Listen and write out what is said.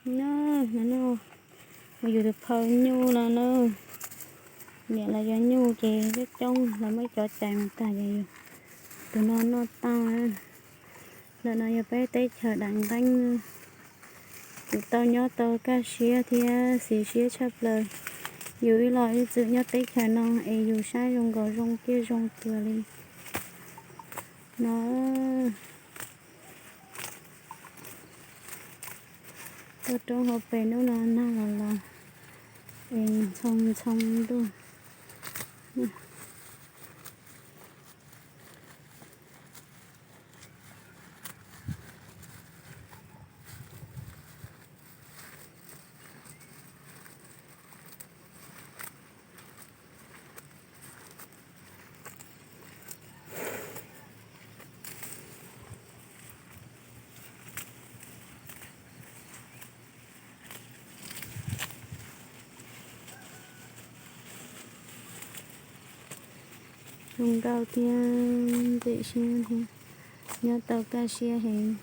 No, no, no, yus tus phau nyuj no na, niam los yog nyuj ces coob coob, lawv muab cov cais mus tag ces yus tus no noj tau. Ntawm no yog peb teb chaws daim nqeeb, kuv tau nyob tau kaj siab thiab xis siab tshaj plaws. Yus ib los ib txwm nyob teb chaws no es yus saib zoo nkaus zoo kiag zoo cuag li no. Tuaj roob hauv pes hnub no nag los los es ntxhoo ntxhoo ntuj. Zoo nkauj thiab ntxim siab thiab, nyob tau kaj siab heev.